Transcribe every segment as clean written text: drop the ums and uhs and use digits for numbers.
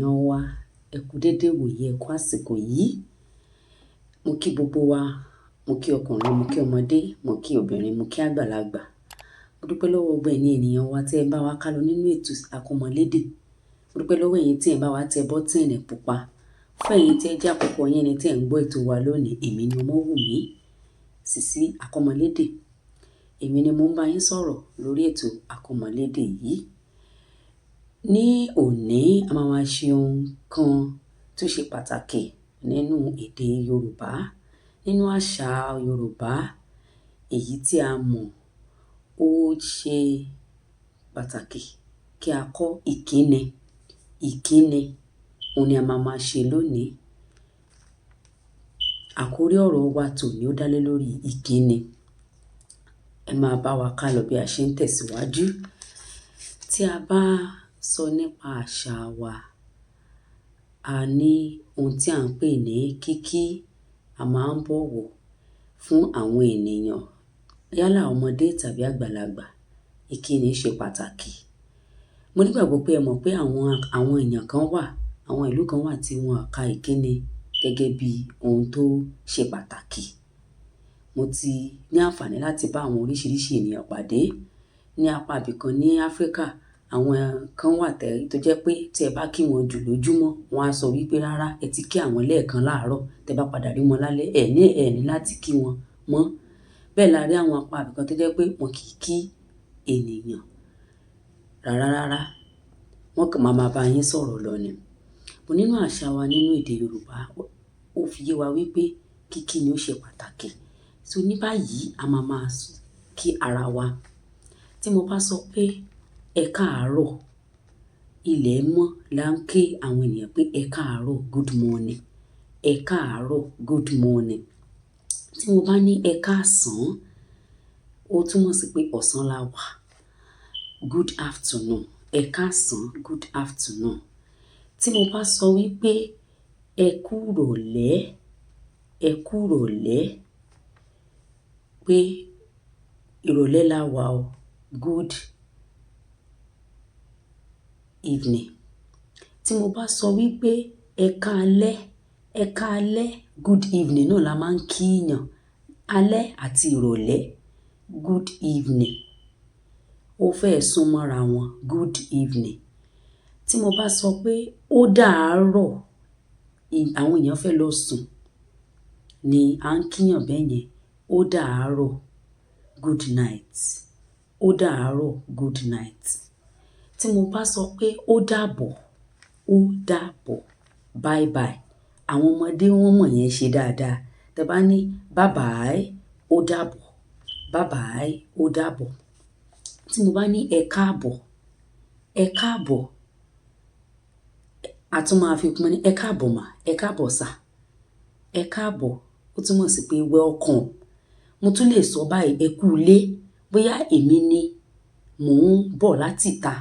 Ènìyàn wa, ẹ kú dédé wòye, ẹ kú àsìkò yìí. Mo kí gbogbo wa, mo kí ọkùnrin, mo kí ọmọdé, mo kí obìnrin, mo kí àgbàlagbà. Mo dúpẹ́ lọ́wọ́ gbogbo ẹ̀yin ènìyàn wa tí ẹ ń bá wa kálọ nínú ètò àkọmọlédè. Mo dúpẹ́ lọ́wọ́ ẹ̀yin tí ẹ ń bá wa tẹ bọ́tíìnì pupa. Fún ẹ̀yin tí ẹ jẹ́ àkọ́kọ́ yín ni tí ẹ ń gbọ́ ètò wa lónìí, èmi ni Ọmọ́wùmí, Sisi Àkọmọlédè. Èmi ni mo ń bá yín sọ̀rọ̀ lórí ètò àkọmọlédè yìí. Ní òní, a máa ma ṣe ohun kan tó ṣe pàtàkì nínú èdè Yorùbá, nínú àṣà Yorùbá, èyí tí a mọ̀. Ó ṣe pàtàkì kí a kọ́ ìkíni. Ìkíni, òun ni a máa ma ṣe lónìí. Àkórí ọ̀rọ̀ wa tòní ó dá lé lórí ìkíni. Ẹ máa bá wa kálọ bí a ṣe ń tẹ̀síwájú. Tí a bá sọ nípa àṣà wa, a ní ohun tí à ń pè ní kíkí. A máa ń bọ̀wọ̀ fún àwọn ènìyàn, yálà ọmọdé tàbí àgbàlagbà. Ìkíni ṣe pàtàkì. Mo nígbàgbọ́ pé ẹ mọ̀ pé àwọn èèyàn kan wà, àwọn ìlú kan wà tí wọ́n ka ìkíni gẹ́gẹ́ bí ohun tó ṣe pàtàkì. Mo ti ní àǹfààní láti bá àwọn oríṣiríṣi ènìyàn pàdé ní apá ibìkan ní Áfríkà. Àwọn kan wà tó jẹ́ pé tí ẹ bá kí wọn jù lójúmọ́, wọ́n á sọ wípé rárá, ẹ ti kí àwọn lẹ́ẹ̀kan láàárọ̀. Tẹ bá padà rí wọn lálẹ́, ẹ ní láti kí wọn mọ́. Bẹ́ẹ̀ la rí àwọn apá ibìkan tó jẹ́ pé wọn kì í kí ènìyàn rárá rárá. Wọ́n kàn máa ma bá yín sọ̀rọ̀ lọ ni. But nínú àṣà wa nínú èdè Yorùbá, ó fi yé wa wípé kíkí ni ó ṣe pàtàkì. So ní báyìí, a máa ma kí ara wa. Tí mo bá sọ pé ẹ káàárọ̀, ilẹ̀ mọ́ la ń kí àwọn ènìyàn pé ẹ káàárọ̀, good morning. Ẹ káàárọ̀, good morning. Tí mo bá ní ẹ káàsán, ó túmọ̀ sí pé ọ̀sán la wà. Good afternoon. Ẹ káàsán, good afternoon. Tí mo bá sọ wípé ẹ kú ìrọ̀lẹ́, ẹ kú ìrọ̀lẹ́, pé ìrọ̀lẹ́ la wà o, good evening. Tí mo bá sọ wípé ẹ káalẹ́, ẹ káalẹ́, good evening náà la máa ń kí èèyàn. Alẹ́ àti ìrọ̀lẹ́, good evening. Ó fẹ́ sún mọ́ra wọn, good evening. Tí mo bá sọ pé ó dàárọ̀, àwọn èèyàn fẹ́ lọ sùn ni à ń kí èèyàn bẹ́yẹn. Ó dàárọ̀, good night. Ó dàárọ̀, good night. Tí mo bá sọ pé ó dàbọ̀, ó dàbọ̀, bye bye. Àwọn ọmọdé wọ́n mọ̀ yẹn ṣe dáadáa. Tẹ bá ní bye bye, ó dàbọ̀, bye bye, ó dàbọ̀. Tí mo bá ní ẹ káàbọ̀, ẹ káàbọ̀, a tún máa fi kún ní ẹ káàbọ̀ mà, ẹ káàbọ̀ sà. Ẹ káàbọ̀, ó túmọ̀ sí pé welcome. Mo tún lè sọ báyìí, ẹ kú ilé. Bóyá èmi ni mò ń bọ̀ láti ìta.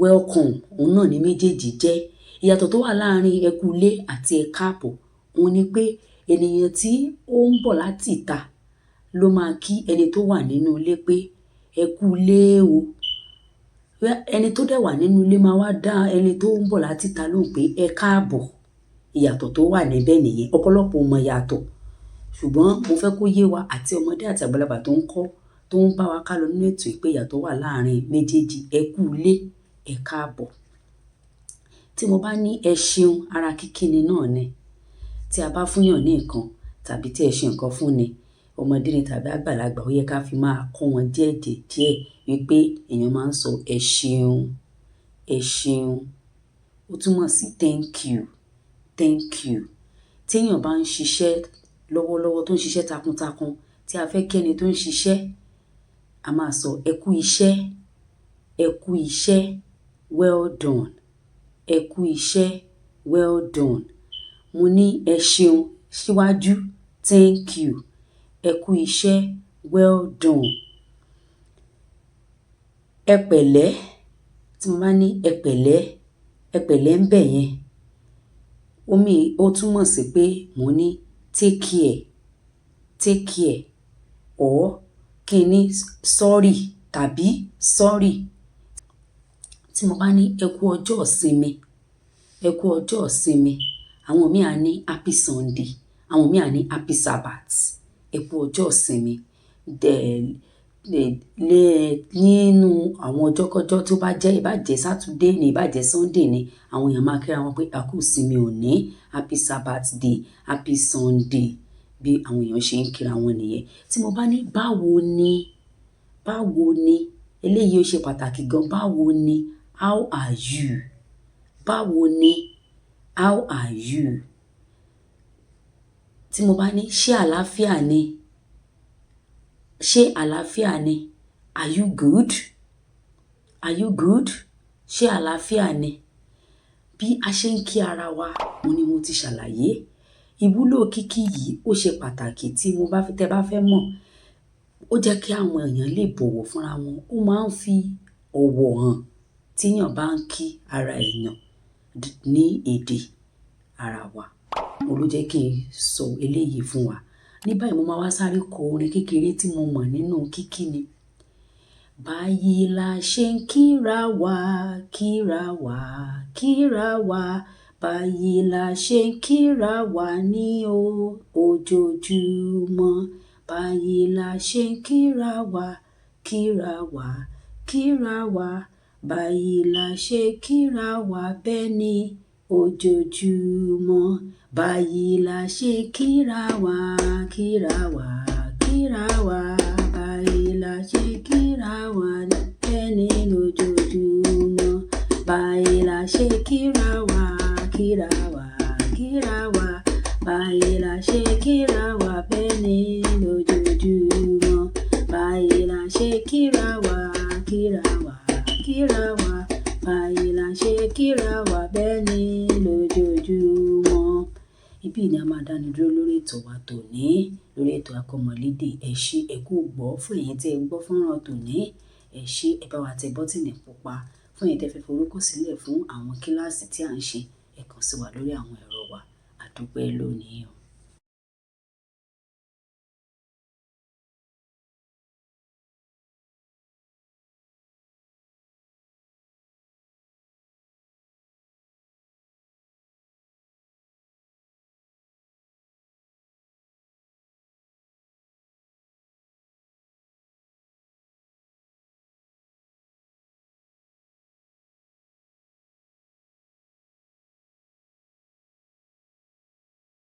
Welcome, òun náà ni méjèèjì jẹ́. Ìyàtọ̀ tó wà láàárín ẹ kú ilé àti ẹ káàbọ̀, òun ni pé ènìyàn tí ó ń bọ̀ láti ìta ló máa kí ẹni tó wà nínú ilé pé ẹ kú ilé o. Ẹni tó dẹ̀ wà nínú ilé máa wá dá ẹni tó ń bọ̀ láti ìta lóhùn pé ẹ káàbọ̀. Ìyàtọ̀ tó wà níbẹ̀ nìyẹn. Ọ̀pọ̀lọpọ̀ ò mọ ìyàtọ̀. Ṣùgbọ́n mo fẹ́ kó yé wa àti ọmọdé àti àgbàlagbà tó ń kọ́, tó ń bá wa kálọ nínú ètò yìí pé ìyàtọ̀ wà láàárín méjèèjì. Ẹ kú ilé, ẹ káàbọ̀. Tí mo bá ní ẹ ṣeun, ara kíkíni náà ni. Tí a bá fún èèyàn ní nǹkan tàbí tí ẹ ṣe nǹkan fún ni, ọmọdé ni tàbí àgbàlagbà, ó yẹ ká fi máa kọ́ wọn díẹ̀ díẹ̀ díẹ̀ wípé èèyàn máa ń sọ ẹ ṣeun, ẹ ṣeun. Ó túmọ̀ sí thank you, thank you. Tí èèyàn bá ń ṣiṣẹ́ lọ́wọ́lọ́wọ́, tó ń ṣiṣẹ́ takuntakun, tí a fẹ́ kí ẹni tó ń ṣiṣẹ́, a máa sọ ẹ kú iṣẹ́, ẹ kú iṣẹ́, well done. Ẹ kú iṣẹ́, well done. Mo ní ẹ ṣeun síwájú, thank you. Ẹ kú iṣẹ́, well done. Ẹ pẹ̀lẹ́, tí mo bá ní ẹ pẹ̀lẹ́, ẹ pẹ̀lẹ́ ń bẹ̀ yẹn, ó mean, ó túmọ̀ sí pé mo ní take care, take care or kí n ní sorry tàbí sorry. Tí mo bá ní ẹ kú ọjọ́ ìsinmi, Ẹ kú ọjọ́ ìsinmi. Àwọn míì á ní happy Sunday, àwọn míì á ní happy Sabbath. Ẹ kú ọjọ́ ìsinmi. Lé nínú àwọn ọjọ́kọ́jọ́ tó bá jẹ́, ìbá jẹ́ Saturday ni, ìbá jẹ́ Sunday ni, àwọn èèyàn máa kíra wọn pé a kú ìsinmi òní, happy Sabbath day, happy Sunday. Bí àwọn èèyàn ṣe ń kíra wọn nìyẹn. Tí mo bá ní báwo ni, báwo ni, eléyìí ó ṣe pàtàkì gan. Báwo ni, how are you? Báwo ni, how are you? Tí mo bá ní ṣé àlàáfíà ni? Ṣé àlàáfíà ni? Are you good? Are you good? Ṣé àlàáfíà ni? Bí a ṣe ń kí ara wa, òun ni mo ti ṣàlàyé. Ìwúlò kíkí yìí ó ṣe pàtàkì tí mo bá fẹ́, tẹ bá fẹ́ mọ̀. Ó jẹ́ kí àwọn èèyàn lè bọ̀wọ̀ fúnra wọn. Ó máa ń fi ọ̀wọ̀ hàn tí èèyàn bá ń kí ara èèyàn ní èdè ara wa. Òun ló jẹ́ kí n sọ eléyìí fún wa. Ní báyìí mo máa wá sáré kọ orin kékeré tí mo mọ̀ nínú kíkí ni. Báyìí la ṣe ń kíra wa, kíra wa, kíra wa. Báyìí la ṣe ń kíra wa ní o ojoojúmọ́. Báyìí la ṣe ń kíra wa, kíra wa, kíra wa. Báyìí la ṣe kíra wa bẹ́ẹ̀ ni ojoojúmọ́. Báyìí la ṣe kíra wa, kíra wa, kíra wa. Báyìí la ṣe kíra wa bẹ́ẹ̀ ni lójoojúmọ́. Báyìí la ṣe kíra wa, kíra wa, kíra wa. Báyìí la ṣe kíra wa bẹ́ẹ̀ ni lójoojúmọ́. Báyìí la ṣe kíra wa, kíra wa, kíra wa. Báyìí la ṣe kíra wa bẹ́ẹ̀ ni lójoojúmọ́. Ibí ni a máa dánu dúró lórí ètò wa tòní, lórí ètò Akọ́mọlédè. Ẹ ṣé, ẹ kú gbọ́ fún ẹ̀yin tí ẹ gbọ́ fọ́nrán tòní. Ẹ ṣé, ẹ bá wa tẹ bọ́tíìnì pupa. Fún ẹ̀yin tí ẹ fẹ́ forúkọ sílẹ̀ fún àwọn kíláàsì tí à ń ṣe, ẹ kàn sí wa lórí àwọn ẹ̀rọ wa. A dúpẹ́ lónìí o.